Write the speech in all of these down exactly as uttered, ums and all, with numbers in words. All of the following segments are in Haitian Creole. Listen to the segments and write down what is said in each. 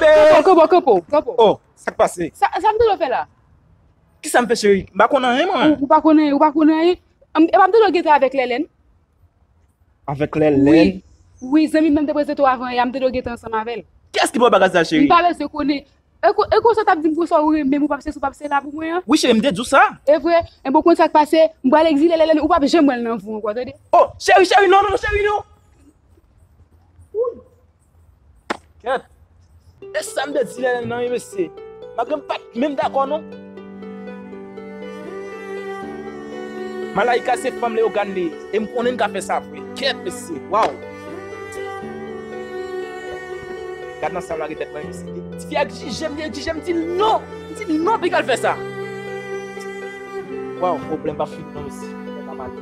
Kanpo, kanpo, kanpo, kanpo. Oh, sa k pase? Sa, sa m tande w fè la? Ki sa m fè, cheri? M pa konn anyen, mwen. Ou, ou pa konn anyen, ou pa konn anyen? M, e pa m tande w gentan avèk Lèlèn? Avèk Lèlèn? Wi. Wi, zanmi m nan m te prezante w avan yè a, m tande w gentan ansanm avè l. Kiyès ki ba w bagay sa, cheri? M pa bezwen konnen. E ko-, e konsa w t ap di m konsa ou renmen m, ou p ap se, ou p ap se la pou mwen an? Wi, cheri, m te di w sa. E vre? Enben, w konn sa k pase? M pral egzile Lèlèn, ou p ap janm wè l nan vi w ankò, tande? Oh, cheri, cheri, non, non, non, cheri, non. Kèt. E sa m te di Lèlèn nan, wi, mesye. Malgre m pa t menm dakò, non. Malayika se fanm Leyogàn li ye. E m konnen m ka fè sa vre. Kèt, mesye. Waw. Gad nan sa m lage tèt mwen, mesye. Tifi a egzije m, li egzije m, di l non. M di l non, pou l ka fè sa. Waw, pwoblèm pa fini, non, mesye. Pwoblèm pa mal.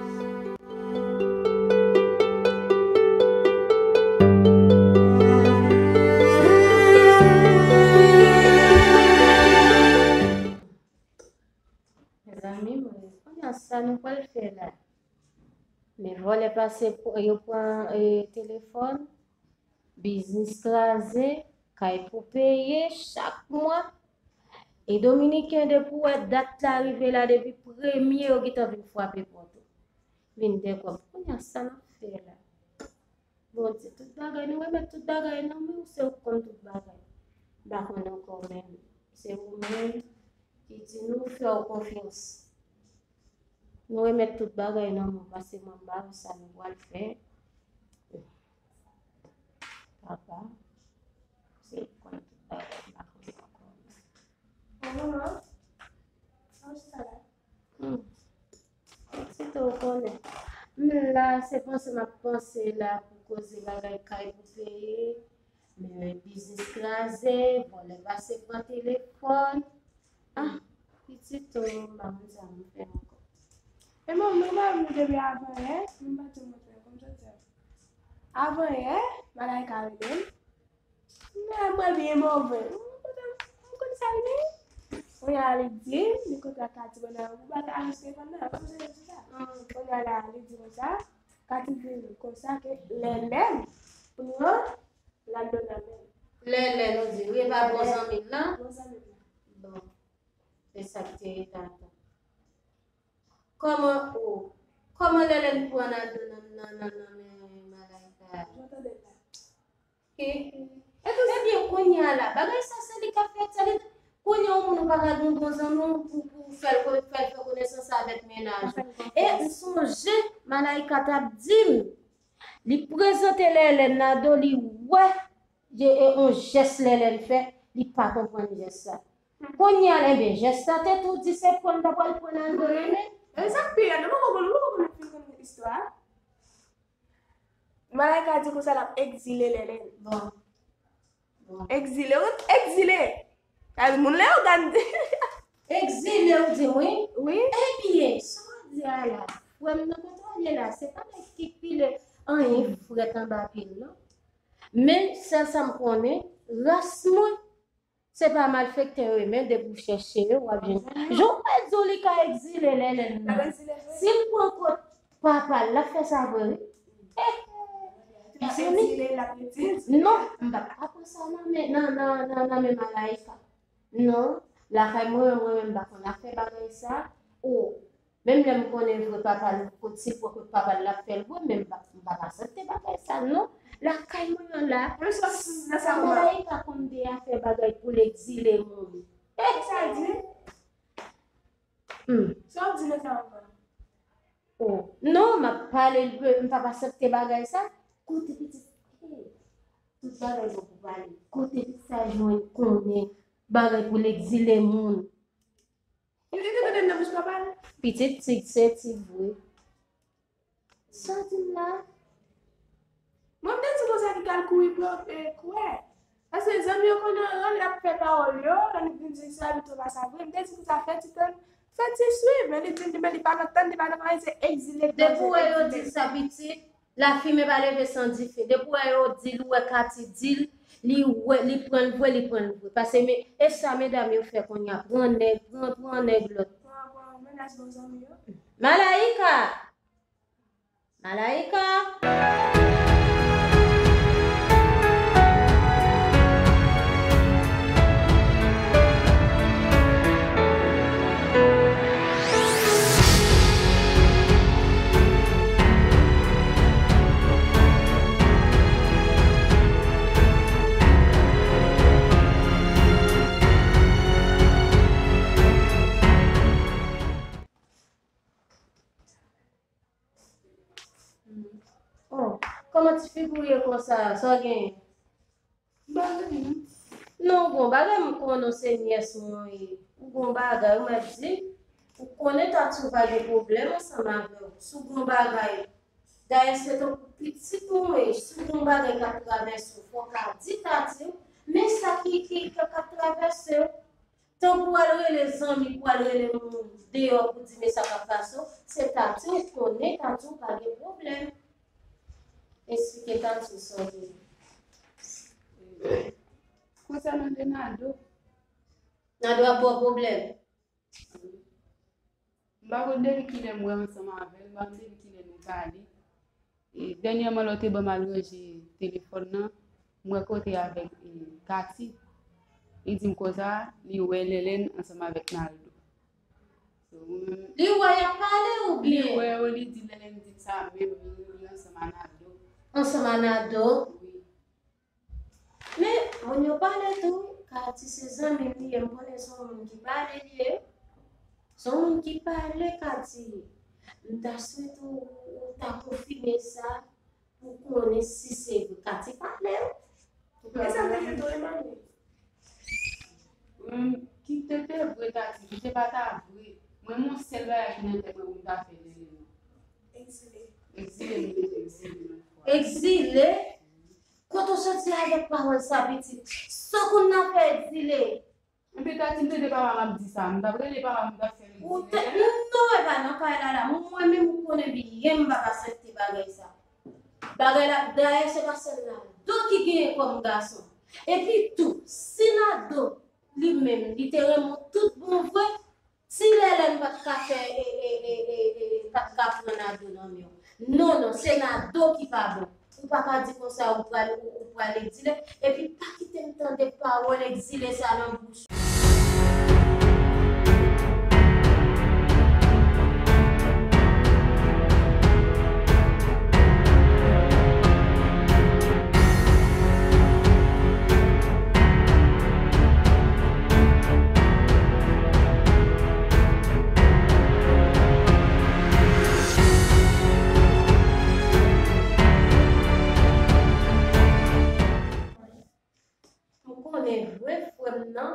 Mezanmi, mwen, kounye a sa nou pral fè la? Men vòlè pase, yo pran, eh, telefòn, biznis kraze, kay pou peye chak mwa. E Dominiken, depi w wè dat la rive la, depi premye, yo gentan vin frape pòt ou. Vin dèkòb. Kounye a sa n ap fè la? Bondye, tout bagay, nou remèt tout bagay nan men w, se ou k konn tout bagay. M pa konn ankò menm. Se ou menm ki di nou fè w konfyans. Nou remèt tout bagay nan men w, pase mwen m ba ou sa nou pral fè. Papa, se ou k konn tout bagay, m pa konn ankò menm. Bon, manman, sa w chita la? Hmm. Pitit ou konnen. M la, se panse m ap panse la pou koze bagay kay pou peye. Men biznis kraze, vòlè pase pran telefòn. Ah, pitit ou, m pa konn sa m fè ankò. E manman, m pa vin depi avan yè, m pa di mwen fè kòm sa fè. Avan yè, Malayika rele m. Nan mwen byen move. Mwen konn sa li ye. Kounye a li di, li kontra Kati konn nan ou pa ta achte konn nan. Kounye a la, li di konsa, Kati di konsa ke Lèlèn, pou nou, l ap done nan men. Lèlèn, ou di, wi, e pa bon zanmi l lan? Bon zanmi l lan. Bon, se sa k te rete ankò. Kòman, o, kòman Lèlèn pran nan, nan, nan, nan, nan men Malayika? Mwen tande l la. E, ebyen, kounye a la, bagay sa, se li k ap fè sa, li, kounye a, yon moun ou pa ka gen yon bon zanmi w pou, pou fè l, fè l fè konesans avèk mennaj ou. E m sonje, Malayika t ap di m, li prezante Lèlèn nan do, li wè, e, e, yon jès Lèlèn fè, li pa konprann jès sa. Kounye a, ebyen, jès sa te tou di se pran l ta pral pran nan do, men. E sa k pi rèd, nou poko konn, nou poko konn fin konn istwa a. Malayika di konsa l ap egzile Lèlèn. Bon. Bon. Egzile, ou egzile. Sa vle di moun Leyogàn. Egzile, ou di wi? Wi. Ebyen, sa w di a la, frè m nan kote w ye la, se pa nèg ki pile anyen frèt anba pye l, non. Men, sèl sa m konnen, ras mwen, se pa malfektè yo ye, men depi w chèche yo, w ap jwenn. Jan w di w li ka egzile Lèlèn nan. Si l pran kot papa l, l ap fè sa vre, wi. Eh, mezanmi. Non, m p ap pran sa nan men, nan, nan, nan, nan men Malayika. Non, lakay mwen, mwen menm, m pa konn afè bagay sa. O, Menm lè m konnen vre papa l, kot se pran kot papa l, l ap fè l vre, men m pa, m pa ka aksepte bagay sa, non. Lakay mwen an la, Malayika konn de afè bagay pou l egzile moun. Sa di? Hmm. Sa w di nan sa anvan? Oh, non, m ap pale l, m p ap aksepte bagay sa. Kote pitit, eh, tout bagay bon pou pale. Kote pitit sa jwenn konnen bagay pou l egzile moun. Yo te tande nan bouch papa l. Pitit tig se tig vre. Sa w di m la? Mwen m te di konsa ki kal kouri pou yo, eh, kwè. Paske zanmi yo konnen lè l ap fè pawòl yo, lè li vin di sa, li tou pa sa vre. M te di konsa fè ti tann, fè ti swiv. Men li di, men li pa nan tann, li pa nan anyen, se egzile. Depi w wè yo di sa pitit, lafimen pa leve san dife. Depi w wè yo di l, ou wè Katy di l, li wè, li pran l vre, li pran l vre. Paske men, e sa medam yo fè kounye a, pran nèg, pran, pran nèg lòt. Pran, pran, mennaj bon zanmi yo. Malayika! Malayika! Kòman ti figi w ye konsa? Sa w genyen? M pa gen anyen, non. Non, ou gon bagay, m konnen w se nyès mwen ye. Ou gon bagay, ou mèt di. Ou konnen Tati w pa gen pwoblèm ansanm avè w. Si w gon bagay, dayè se tankou pitit mwen ye. Si w gon bagay k ap travèse w, fò w ka di Tati w. Men sa ki, ki, ki, k ap travèse w. Tankou w al rele zanmi, pou w al rele moun deyò pou di men sa k ap pase w, se Tati w konnen, Tati w pa gen pwoblèm. Esplike Tati w sa w vle. Konsènan de Nado. Nado ap ba w pwoblèm? M pa konn depi kilè m wè ansanm avè l, m pa konn depi kilè nou pale. E, dènyèman, lè w te ban m al ranje telefòn nan, m wè ke w te avèk, e, Kati. Li di m konsa, li wè Lèlèn ansanm avèk Naldo. So, mwen menm, li wè y ap pale li oubyen? Wè yo, li di Lèlèn di m sa menm, li, li ansanm a Naldo. Ansanm a Naldo? Wi. Men, moun yo pale tou, wi. Kati se zanmi m li ye, m konnen se yon moun ki pale li ye. Se yon moun ki pale, Kati. M ta swete w, ou ta konfime sa pou konnen si se vre. Kati pale, wi. Men sa m te di tou, Emmanuel. Mwen, kite te vre, Kati, kite pa ta vre. Mwen, yon sèl bagay ki nan tèt mwen pou m ta fè, Lèlèn. Egzile. Egzile, m mete egzile yon fwa. Egzile? Kote w soti avèk pawòl sa, pitit? Sa w konn nan fè egzile? Enben, Tati, m tande papa m ap di sa. M t ap rele papa m, m t ap fè l egzile. Ou te, non, e pa nan kay la la. Mwen menm, ou konnen byen, m p ap aksepte bagay sa. Bagay la, dayè, se pa sèl Nado ki genyen kòm gason. Epi tou, si Nado, li menm, li te renmen w tout bon vre, ti Lèlèn pa t ka fè, e, e, e, e, e, pa t ka pran Nado nan men w. Non, non, se Nado ki pa bon. Ou pa ka di konsa ou pral, ou, ou pral egzile. Epi pa kite m tande pawòl egzile sa nan bouch ou. M konnen vre frè m nan,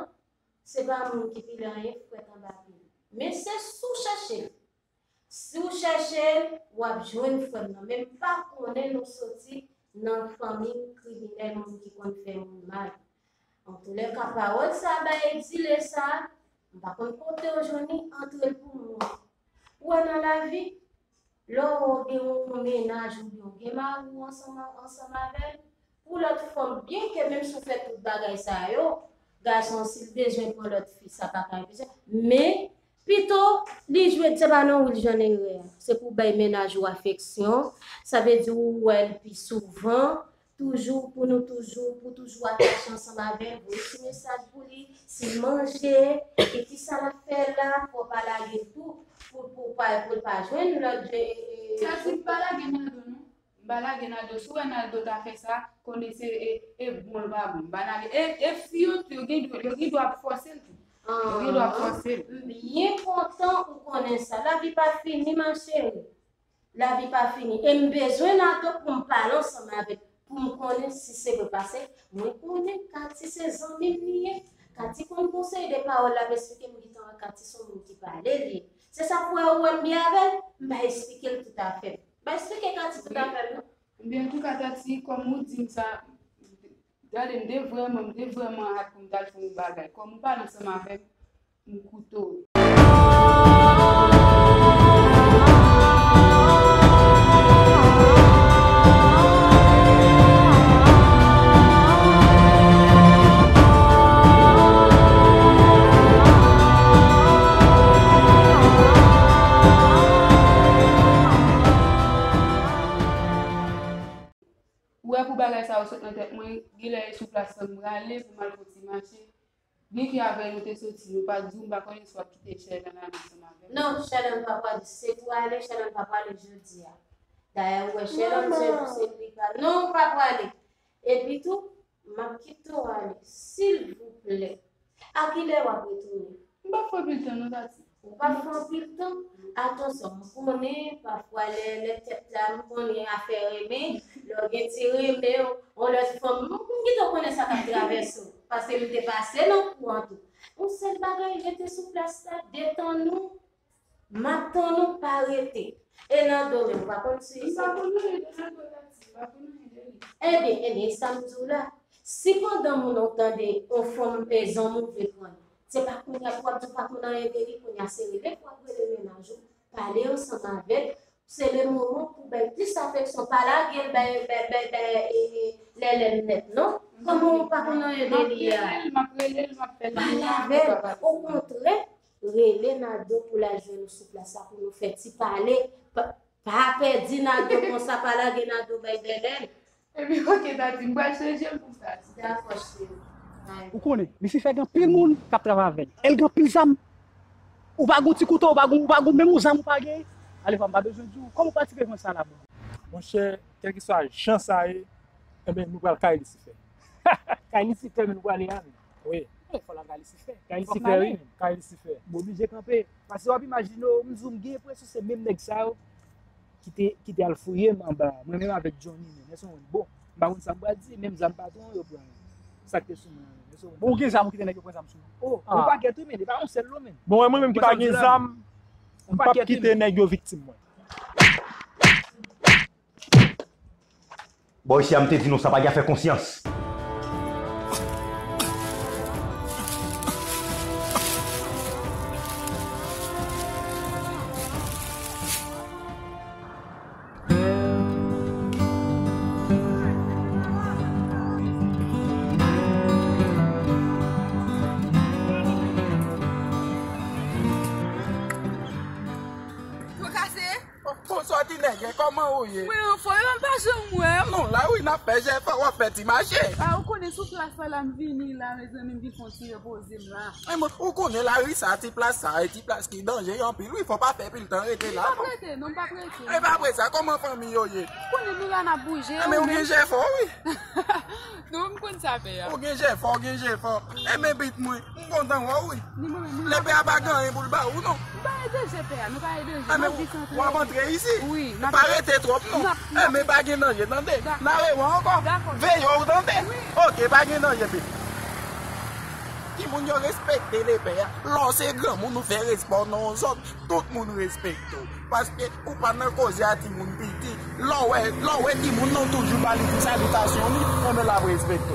se pa moun ki pile anyen frèt anba pye. Men se si w chèche l. Si w chèche l, w ap jwenn frè m nan. Men m pa konnen nou soti nan fanmi kriminèl, moun ki konn fè moun mal. Antoulèka, pawòl sa a bay egzile sa a, m pa konn kote w jwenn li, antre l pou mwen. Ou wè nan lavi, lè w gen yon mennaj oubyen w gen mari w ansanm, ansanm avè l, pou lòt fanm, byenke menm si w fè tout bagay sa yo, gason si l bezwen pran lòt fi, sa pa ka enpeche. Men, pito, li jwe, se pa nan ou l jwenn erè a. Se pou w bay mennaj ou afeksyon, sa vle di ou wè l pi souvan, toujou, pou nou toujou, pou toujou atache ansanm avè l, voye ti mesaj pou li, si l manje, e kisa l ap fè la, fò w pa lage l tou, pou, pou, pa, pou l pa jwenn lòt je, e, e, sa di m pa lage Nado, non. M pa lage Nado. Si w wè Nado ta fè sa, konnen se, e, e bon l pa bon. M pa lage. E, e fi yo tou, yo gen, yo gen dwa ap fòse l tou. Yo gen dwa ap fòse l. M byen kontan ou konnen sa. Lavi pa fini, ma chérie. Lavi pa fini. E m bezwen Nado pou m pale ansanm avè l, pou m konnen si se vre. Paske mwen konnen Kati se zanmi m li ye. Kati konn konseye de pawòl, l ap esplike m gentan wè Kati se yon moun ki pale li ye. Se sa k fè ou wè m byen avè l, m pa esplike l tout afè m. M pa esplike Kati tout afè m, non. Ebyen, antouka, Tati, kòm ou di m sa, gade, m te vrèman, m te vrèman at pou m t al fè yon bagay. Kòm ou pale ansanm avè m, m koute w. Ou wè pou bagay sa yo sot nan tèt mwen, genlè e sou plas lan m prale pou m al fè yon ti mache. Byenke avè nou te soti, nou pa t di w, m pa konnen si w ap kite Sherlyn ale ansanm avè m. Non, Sherlyn pa prale, se pou ale, Sherlyn pa prale jodi a. Dayè, ou wè Sherlyn se, se li ka, non, ou pa prale. Epi tou, m ap kite w ale, silvouplè. A kilè w ap retounen? M p ap fè pil tan non, Tati. Ou pa fè anpil tan. Atansyon, m konnen, pafwa, lè, lè tèt la, m konnen afè renmen, lè w gen ti renmen, yon lòt fanm, m, m gentan konnen sa k ap travèse w, paske m te pase nan kou an tou. Yon sèl bagay, rete sou plas la, detann ou, m ap tann ou, pa rete. E Nado menm, ou pa konn si li. M pa konn anyen de Nado, Tati, m pa konn anyen de li. Ebyen, ebyen, e sa m di w la. Si pandan moun nan w tande yon fanm, e, zanmi w vle pran li, se pa kounye a pou w ap di w pa konn anyen de li, kounye a se rele pou w ap rele mennaj ou, pale ansanm avè l, se le moman pou bay plis afeksyon, pa lage l bay, bay, bay, bay, e, e, Lèlèn nèt, non. Kòman w pa konn anyen de li a? M ap rele l, m ap rele l, m ap fè l. Pale avè l. Okontrè, rele Nado pou l al jwenn ou sou plas la pou nou fè ti pale. Pa, pa pèdi Nado konsa, pa lage Nado bay Lèlèn. Epi, oke, Tati, m pral chanje l pou sa. Dakò, cheri. Ou konnen, Lisifè gen anpil moun k ap travay avè l. E l gen anpil zam. Ou pa gen ti kouto, ou pa gen, ou pa gen menm yon zam ou pa gen. Ale, fwa m pa bezwen di w. Kòman w pral tire jwenn sa la, bon? Monchè, kèlkeswa jan sa ye, enben, nou pral kay Lisifè. Kay Lisifè, men nou prale a, men. Wi. Fò l al kay Lisifè. Kay Lisifè, wi. Kay Lisifè. M oblije kanpe. Paske w ap imajine w, m di w, m gen enpresyon se menm nèg sa yo ki te, ki te al fouye m anba. Mwen menm avèk Johnny, men, èske w konprann? Bon, m pa konn sa m pral di, menm zam patwon yo pran. Sa k te sou mwen, èske w konprann? Bon, ou gen zam, ou kite nèg yo pran zam sou ou? Oh, yon pakèt, wi, men, e pa yon sèl non, men. Bon, mwen menm ki pa gen zam, m p ap kite nèg yo viktim mwen. Bò isi a, m te di nou sa pa gen afè konsyans. Tro kase? Bon, sòti nègè, kòman ou ye? Mwen anfòm, e m pa janm wè w. Non, la wi, n ap fè jèfò, w ap fè ti mache. A, ou konnen sou plas la, la m vini la, mezanmi, m vin fè yon ti repoze m la. E mwen, ou konnen lari sa, ti plas sa, e ti plas ki danje anpil, wi, fò pa fè pil tan rete la, non. M p ap rete, non, m p ap rete. E pa vre sa, kòman fanmi yo ye? Ou konnen nou la, n ap bouje. E men ou gen jèfò, wi. Non, m konn sa, pè a. Ou gen jèfò, ou gen jèfò. E men bit mwen, m kontan wè w, wi. Lè pè a pa gen anyen pou l ba ou, non. M pa gen danje, pè a, nou pa gen danje. N ap desantre. W ap antre isi? Wi, n ap. Pa rete twòp, non. E men pa gen danje, tande. N a rewè ankò. Veye w, tande. Wi. Oke, pa gen danje, bit. Timoun yo respekte lepè a. Lè w se granmoun, ou fè respè w nan yon zòn, tout moun respekte w. Paske ou pa nan koze a timoun piti. Lè w wè, lè w wè timoun nan toujou ba li ti salitasyon li, enben l ap respekte w.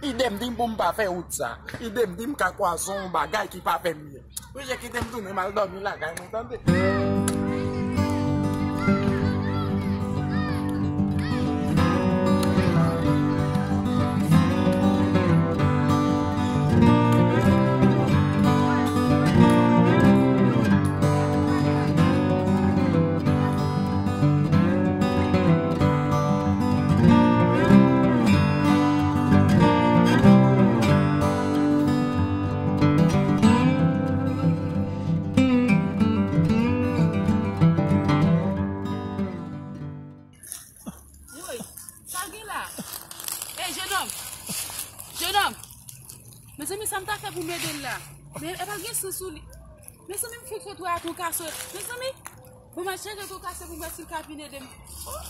Idem di m pou m pa fè wout sa. Idem di m ka kwaze yon bagay ki pa fè m byen. Monchè, kite m tounen m al dòmi lakay mwen, tande. Woy, sa l gen la? Ey, jenòm! Jenòm! Mezanmi, sa m ta fè pou m ede l la? Men e pa gen sans sou li. Mezanmi, m fout retwouve ak yon kaso. Mezanmi, bon, m al chèche yon kaso pou m wè si l ka vin ede m. Oh!